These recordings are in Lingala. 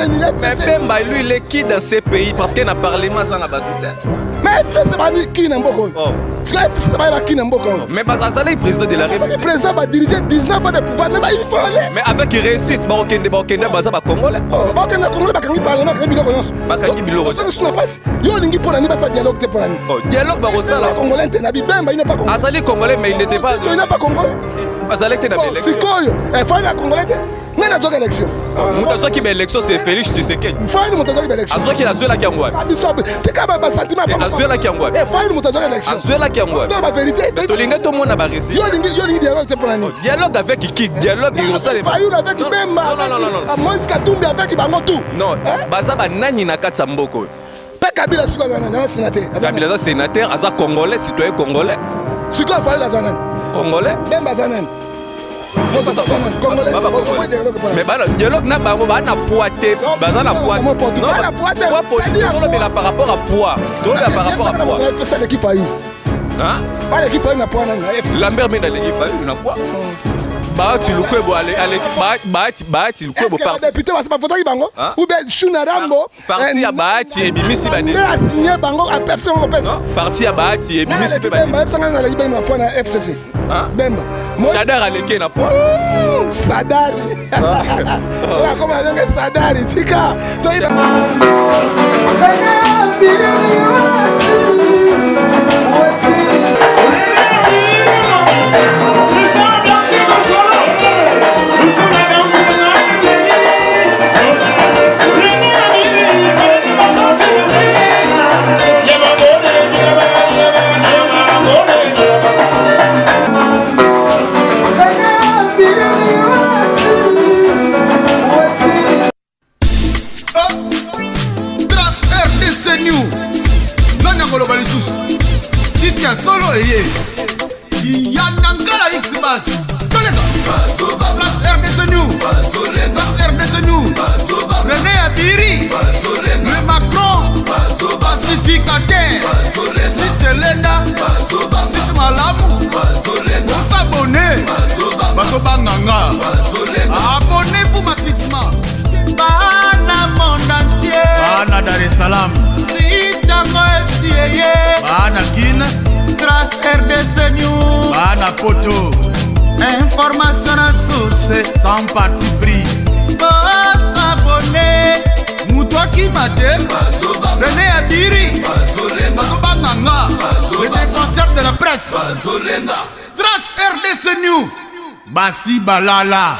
nini? Mais Bemba, lui, il est qui dans ce pays? Parce que na parlement aza na bato te. Mais FCC bani ki na mboka oyo? Oh. Sikoyo FCC bayeba ki na mboka oyo? Mais bazalaki président de la République. Président badirige 19 ans de pouvoir, mais il faut aller. Mais avec réussite, bakokende, bakokende, baza bacongolais. Oh, bakende congolais, bakangi parlement, bakangi biloko nyonso. Bakangi biloko. Ozongi suna mpasi. Yo olingi mpo na nini basala dialogue te? Mpo na nini? Oh, dialogue bakosala. Congolais te na bibemba, il n'est pas congolais. Azali congolais, mais il n'était pas. Il n'est pas congolais. Azalaki te na baélection. Sikoyo efali na congolais te, ngai nazwaki élection. Moto azwaki baélection, c'est Félix Tshisekedi. Fayulu moto azwaki baélection. Azwaki, azwelaki yango wapi? Biso tika basentiment. Azwelaki yango wapi? Fayulu moto azwaki élection. Azwelaki yango wapi? Tona bavérité. Tolingi tomona barésultat. Yo olingi dialogue te, mpo na nini? Dialogue avec qui? Dialogue ekosalema. Fayulu avec Bemba. Non, non, non, non. Moïse Katumbi avec bango tout. Non, baza banani na kati ya mboka oyo? Mpe Kabila sikoyo aza nani? Aza sénateur. Kabila aza sénateur, aza congolais, citoyen congolais. Sikoyo Fayulu aza nani? Congolais. Bemba aza nani? Mais bana dialogue na bango baa na poids te, baza na poids. Tolobela par rapport à poids, tolobela par rapport à poids. Aleki Fayulu. Aleki Fayulu na poids nani? Lambert Mende aleki Fayulu na poids. Bahati Lukwebo aleki Bahati Lukwebo. Badéputé bavotaki bango ou bien Shuna Rambo? Parti ya Bahati ebimisi. Nde asigné bango, apepsi bango kopesa. Parti ya Bahati ebimisi mpe. Bemba, yebisanga, naleki Bemba na poids na FCC? Bemba. Shadary aleki na poids. Sadari oyo akoma ndenge Sadari, tika toyiba. Trace RDC New, nani akoloba lisusu? Site ya solo eye ya Nangala X Bas, toleka Place RDC New, Place RDC New. René Abiri, le Macron pacificateur, site elenda, site malamu. Bosabone, bazobanganga, abonnez-vous massivement. Bana monde entier, bana Dar es Salaam, site yango esi eye. Bana Kin, Trace RDC News, bana Poto, information na source, sans parti pris. Bosabone. Moto akima te. René Abiri, bazobanganga, le défenseur de la presse. Trace RDC New, basi balala.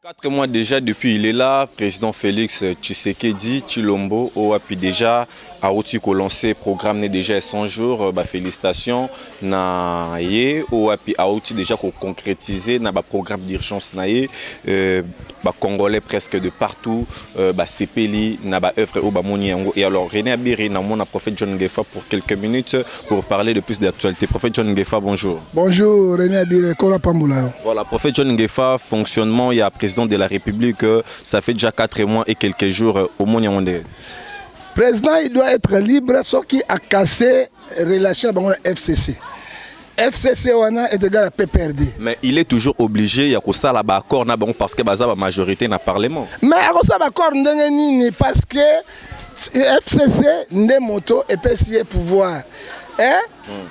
4 mois déjà depuis il est là, président Félix Tshisekedi Tshilombo, oapi déjà auti lancer programme né déjà 100 jours, bah félicitations na ye oapi auti déjà ko concrétiser na ba programme d'urgence na ye, ba congolais presque de partout ba sepeli na ba œuvre o ba moni yango. Et alors René Abiri na mon prophète John Ngefa pour quelques minutes pour parler de plus d'actualité. Prophète John Ngefa, bonjour. Bonjour René Abiri, kola pambola. Voilà, prophète John Ngefa, fonctionnement il y a président de la République, ça fait déjà 4 mois et quelques jours au monde Yaoundé. Président, il doit être libre soki acassé relation ya bango na FCC. FCC wana est égal à PPRD. Mais il est toujours obligé ya kosala ba accord na bango parce que baza ba majorité na parlement. Mais akosala baaccord ndenge nini? Parce que FCC nde moto epesi ye pouvoir, eh?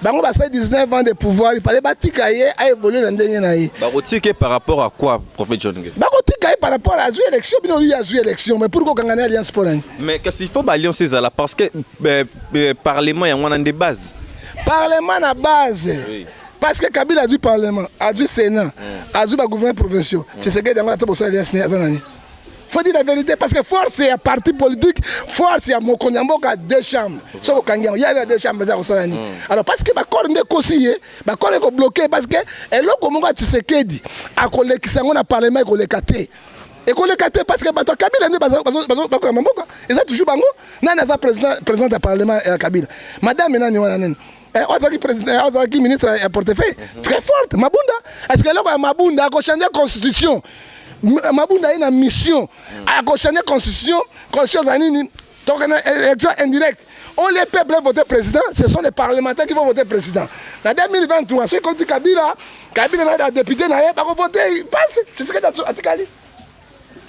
Bango basali 19 ans de pouvoir, il fallait batika ye aévolue na ndenge na ye. Bakotike par rapport à quoi, prophète John Ngefa? Bakotika ye par rapport azwi élection, bino oyi azwi élection, mais pourquoi okanga na alliance? Mpo nani? Mais kasi il faut ba alliance ezala parce que parlement yango wana nde base. Parlement na base. Parce que Kabila azwi parlement, azwi sénat, azwi bagouverneur provinciaux. Tshisekedi yango ata bosala alliance ne aza nani? Faut dire la vérité, parce que force ya parti politique, force ya mokonzi ya mboka, deux chambres, soki okangi yango, yali na deux chambres eza kosala nini? Alors parce que baaccord nde ekosi ye, baaccord ekobloquer, parce que eloko moko ya Tshisekedi akolekisa yango na parlement ekoleka te, ekoleka te, parce que bato ya Kabila nde bakokamba mboka, eza toujours bango. Nani aza président ya parlement ya Kabila? Madame nani wana, nani? Azalaki président, azalaki ministre ya portefeuille, très forte, Mabunda. Est ce que eloko ya Mabunda akochange constitution? Mabunda ye na mission akochange constitution. Constitution eza nini? Tokende élection indirecte. Au lieu peuple voter président, ce sont les parlementaires qui vont voter président na 2023. Soki koti Kabila, Kabila na député na ye bakovote, passe, Tshisekedi atikali.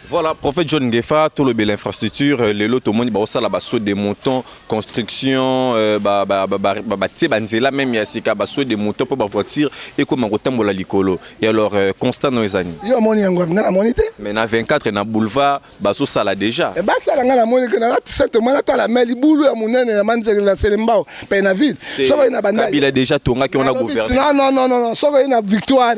Voilà, prophète John Ngefa, tolobela infrastructure, lelo tomoni baosala ba saut de mouton, construction, ba ba ba ba batie banzela même ya sika ba saut de mouton mpo ba voiture ekoma kotambola likolo. Et alors constat no ezani? Yo omoni yango wapi? Nga namoni te. Mais na 24 na boulevard bazosala déjà. E basala, nga namoni ke na Saint Thomas, natala me libulu ya monene ya manzele na Selembao mpe na ville. Soki oye na Bandali, Kabila déjà tongaki wana gouverneur. Non, non, non, non, non. Soki oye na Victoire,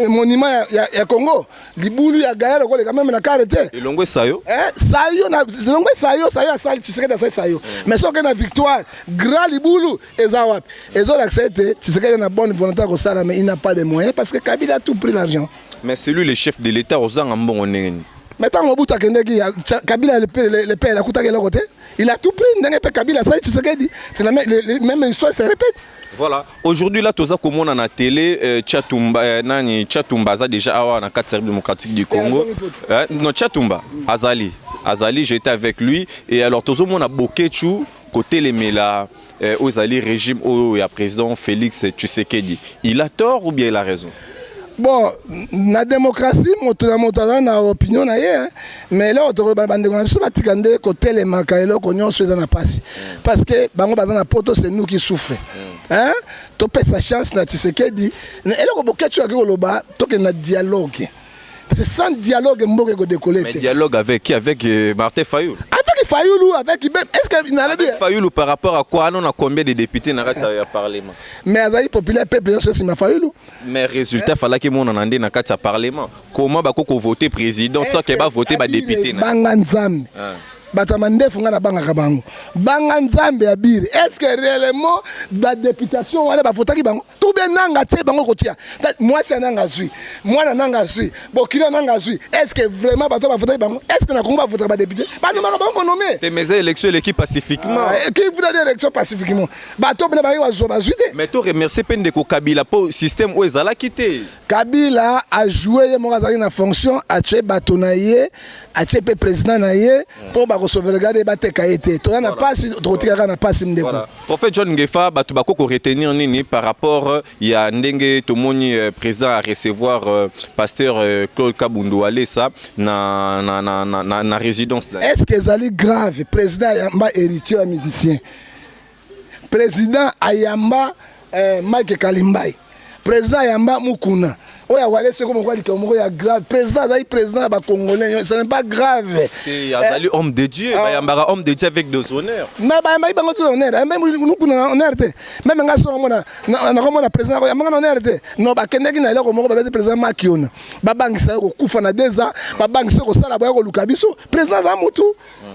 monument ya Congo, libulu ya gaya lokoleka même na kare te. Elongo esayo. Eh, sayo na elongo esayo, sayo asali, Tshisekedi asali sayo. Mais soki na Victoire, grand libulu eza wapi? Ezolakisa ete Tshisekedi na bonne volonté ya kosala, mais il n'a pas de moyens parce que Kabila a tout pris l'argent. Mais c'est lui le chef de l'État, ozanga mbongo ndenge nini? Mais ntango Mobutu akendeki, Kabila le père akutaki eloko te, il a tout pris. Ndenge mpe Kabila asali Tshisekedi, c'est la même histoire se répète. Voilà. Aujourd'hui là, toza komona na télé Tshatumba, nani Tshatumba aza déjà awa na kati ya République démocratique du Congo. Non, Tshatumba azali. Azali, j'étais avec lui et alors tozomona Boketshu kotelemela ozali régime oyo ya président Félix Tshisekedi. Il a tort ou bien il a raison? Bon, na démocratie, moto na moto aza na opinion na ye, hein. Mais eloko tokoloba, bandeko na biso batika nde kotelemaka eloko nyonso eza na mpasi, parce que bango baza na poto, c'est nous qui souffre, hein? Topesa chance na Tshisekedi. Na eloko Boketshu aki koloba, tokende na dialogue, parce que sans dialogue mboka ekodécoller Mais te. dialogue avec qui? Avec Martin Fayulu? Avec Fayulu, avec Ibem, est ce que nalobi Avec Fayulu par rapport à quoi? On a combien de députés na kati ya parlement? Mais azali populaire, peuple nyonso nsima Fayulu. Mais résultat falaki mona nde na kati ya parlement. Comment bako voter président sans que ba voter ba député na? Banga Nzambe. Bato ya mandefu, ngai nabangaka bango. Banga Nzambe ya bire. Est ce que réellement badéputation wana bavotaki bango to bien nanga tie bango kotia? Mwasi ya nanga azwi, mwana nanga azwi, bokili ya nanga azwi. Est ce que vraiment bato bavotaki bango? Est ce que na Kongo bavotaka badéputé? Banomaka bango konommer. Te, mais élection eleki pacifiquement. Ah, qui voudrait dire élection pacifiquement? Bato mpena bayaki bazwa, bazwi te. Mais to remercier mpe ndeko Kabila mpo système oyo ezalaki te. Kabila ajoue ye moko, azalaki na fonction, atie bato na ye, atie mpe président na ye mpo bakosauvegarde, bateka ye te. Toza na pasi, tokotikaka na pasi, ndeko. Voilà. Prophète John Ngefa, bato bako retenir nini par rapport ya ndenge tomoni président a recevoir pasteur Claude Kabundu Walesa na résidence na ye? Est ce que ezali grave? Président ayamba héritier ya musicien, président ayamba Mike Kalimbai, président ayamba Mukuna oyo awale seko moko likambo moko ya grave. Président azali président ya bacongolais, ce n'est pas grave. Te, azali homme de Dieu. Ah. Bayambaka homme de Dieu avec des honneurs. Mais bayambaki bango tous honneur. Ayambaki Mukuna na honneur te? Même nga so namona, nakomona président yambanga na honneur te. Non, bakendaki na eloko moko, babeti président Makiona, babangisa ye kokufa na 2 ans, babangisa ye kosala boya koluka biso. Président aza mutu,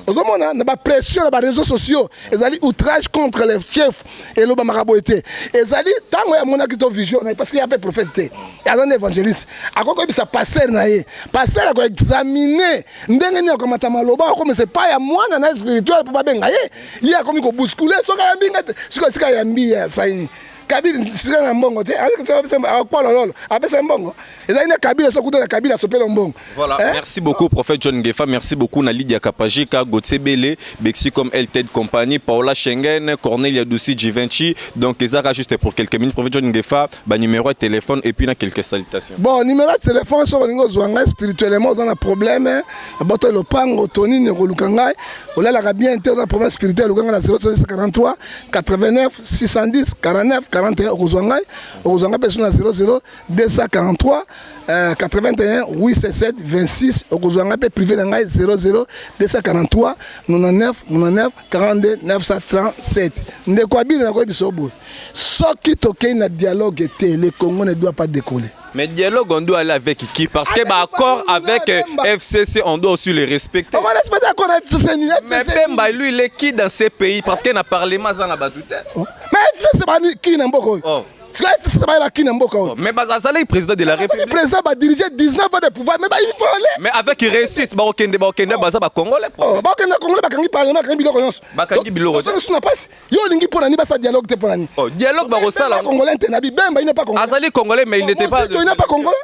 ozomona na bapression na baréseaux sociaux, ezali outrage contre les chefs, elobamaka boye te. Ezali ntango ye amonaki to vision na ye, parce que ya mpe prophète te, aza nde évangéliste, akoki koyebisa pasteur na ye, pasteur akoexamine ndenge nini akomata maloba, akomisa epai ya mwana na ye spirituel mpo babenga ye. Ye akomi kobouscule soki ayambi nga te. Sikoyo esika ayambi ye, asaini Kabila sika na mbongo te, akpolololo apesa mbongo, ezali nde Kabila. So kuta na Kabila asopela mbongo. Voilà, Eh? Merci beaucoup, prophète John Ngefa. Merci beaucoup, na Lydia Kapajika, Gauthier Bele, Bexi comme LTED Compagnie, Paola Schengen, Cornelia Doussi, Givenchy. Donc, Ezara, juste pour quelques minutes, prophète John Ngefa, ba numéro de téléphone et puis na quelques salutations. Bon, numéro ya téléphone, soki olingi ozwa ngai spirituellement, oza na problème, boto lopango to nini, okoluka ngai, olalaka bien te, oza na problème spirituel, oluka ngai na 0043 89 610 49 41, okozwa ngai. Okozwa ngai mpe so na 00 243 81 877 26. Okozwa ngai mpe privé na ngai 00 243 99 99 42 937. Ndeko Abili, nakoyebisa boye, soki tokei na dialogue te, le Congo ne doit pas décoller. Mais dialogue, on doit aller avec qui? Parce que Avec bah, accord Fayulu, avec Bemba. FCC, on doit aussi le respecter. On va respecter accord na FCC nini? Mais FCC? Bemba, lui, il est qui dans ces pays? Parce qu'il y a un parlement dans la batoute. Mais FCC bani ki na mboka oyo? Oh. Sikoyo FCC bayeba ki na mboka oyo? Mais Bazazali, président de la République. Président badirige 19 ans de pouvoir, mais il faut aller. Mais avec réussite, bah, okende, bah, okende, baza, bah, Congolais. Oh, bakende Congolais, bakangi parlement, bakangi biloko nyonso. Bakangi biloko. Tozo na pasi. Yo olingi mpo na nini basala dialogue te? Mpo na nini? Oh, dialogue, bah, Bemba congolais te? Nabi Bemba, il n'est pas congolais. Azali congolais, mais il n'était pas. Il n'est pas congolais.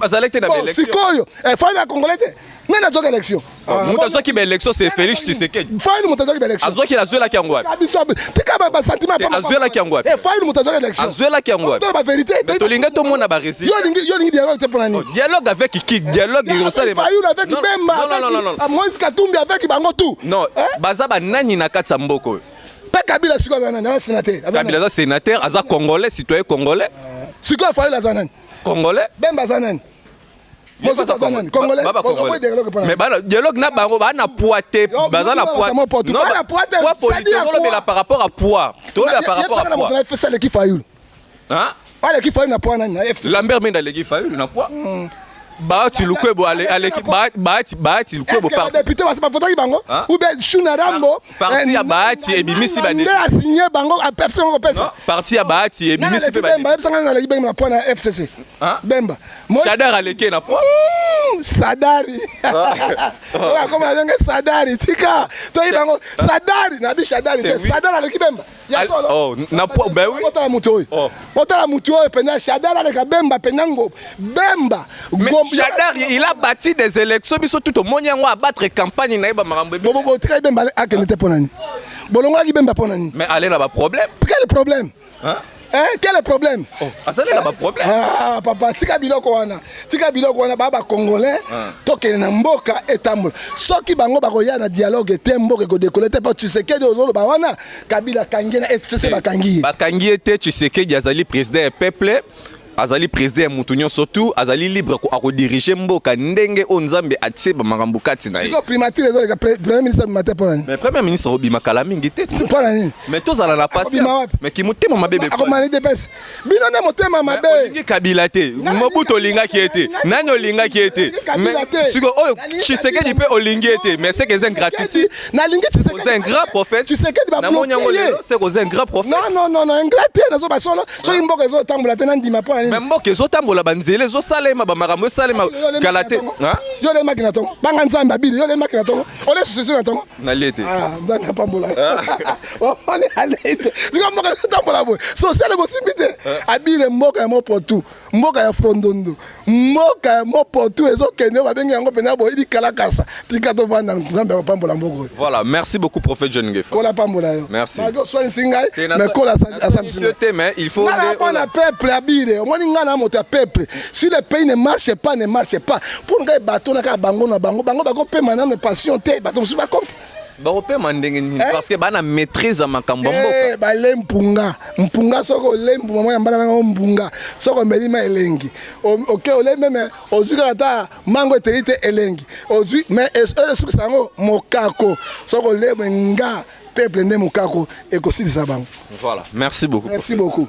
Azali te na Bon, élection. sikoyo fai na congolais te. Nani azwaki élection? Ah, moto azwaki baélection, c'est Félix Tshisekedi. Fayulu moto azwaki baélection. Azwaki, azwelaki yango wapi? Tika basentiment. Azwelaki yango wapi? Fayulu moto azwaki élection. Azwelaki yango wapi? Tala bavérité. Tolingi tomona barésultat. Yo olingi dialogue te, mpona nini? Dialogue avec qui? Dialogue ekosalema. Fayulu avec Bemba, avec Moïse Katumbi, avec bango tout. Non, baza banani na kati ya mboka oyo? Mpe Kabila sikoyo aza nani? Aza sénateur. Kabila aza sénateur, aza Congolais, citoyen congolais. Sikoyo Fayulu aza nani? Congolais. Bemba aza nani? Mais dialogue na bango, baa na poids te, baza na poids. Poids politique, tozolobela par rapport à poids, tolobela par rapport à poids. Aleki Fayulu. Aleki Fayulu na poids nani? Na FC. Lambert Mende aleki Fayulu na poids. Bahati Lukwebo aleki Bahati Lukwebo. Badéputé bavotaki bango ou bien Shuna Rambo? Parti ya Bahati ebimisi. Nde asigné bango, apesi bango kopesa. Parti ya Bahati ebimisi mpe. Bemba, yebisanga, nani aleki Bemba na poids na FCC? Bemba. Shadary aleki na poids. Sadari oyo akoma abenge Sadari, tika toyebi bango Sadari nabi Shadari te. Sadari aleki Bemba ya solo? Na poids, ben oui. Otala motu oyo, otala motu oyo mpenza, Shadary aleka Bemba mpenza, ngo Bemba. Shadary, il a bâti des élections, biso tout omoni yango, abattre campagne na ye, bamakambo. Botikaki Bemba akende te, mpo nani? Bolongolaki Bemba mpo nani? Mais ale na baproblème. Quel problème? Hein? Quel est le problème? Oh, azali na baproblème. Ah, papa, tika biloko wana. Tika biloko wana, ba ba Congolais, tokende na mboka etambola. Soki bango bakoya na dialogue te, mboka ekodécoller te, po Tshisekedi ozoloba wana, Kabila kangi na FCC bakangi ye. Bakangi ye te. Tshisekedi azali président ya peuple, azali président ya mutu nyonso tu, azali libre akodirige mboka ndenge oyo Nzambe atie bamakambo kati na ye. Sikoyo primature ezoleka, premier ministre abima te, mpo na nini? Mais premier ministre obima kala mingi te. Mpo na nini? Mais tozala na patience. Mais ki motema mabe? Akoma na UDPS. Bino nde motema mabe. Olingi Kabila te, Mobutu olingaki ye te, nani olingaki ye te? Sikoyo oyo Tshisekedi mpe olingi ye te, mais c'est que eza ingratitude. Nalingi. Oza un grand prophète. Tshisekedi. Namoni yango lelo, c'est que oza un grand prophète. Non, non, non, non, ingrat te. Nazoba solo. Soki mboka ezotambola te, nandima mpo na nini? Mais mboka ezotambola, banzela ezosalema, bamakambo esalema kala te. Yo olemaki na ntongo, banga Nzambe abili. Yo olemaki na ntongo, ole société na ntongo. Nalie te. Nzambe apambola, omoni, alei te. Sikoyo mboka ezotambola boye, sociale bosimbi te. Abile, mboka ya mopotu, mboka ya frondondo, mboka ya mopotu ezokende oyo babengi yango mpenza boye likalakasa. Tika tovanda, Nzambe akopambola mboka oyo. Voilà, merci beaucoup, prophète John Ngefa. Kola pambola yo. Merci. Malgré oswanisi ngai, mais kola asambisi te, mais il faut nga na mpona peuple. Abire, omoni, ngai na moto ya peuple. Si le pays ne marche pas, ne marche pas mpo ngai. Bato na kaka bango na bango, bango bakopema nano passion te, bato mosusu bakompa. Bakopema ndenge nini? Parce que bana maîtrise ya makambo ya mboka. Bale mpunga mpunga, soki olembu mama ya mbala bango mpunga, soki omeli ma elengi, oke ole meme, ozwi kaka ta mango eteli te, elengi ozwi. Mais oyo esukisa yango mokako, soki olemu nga peuple nde mokako ekosilisa bango. Voilà, merci beaucoup. Merci beaucoup.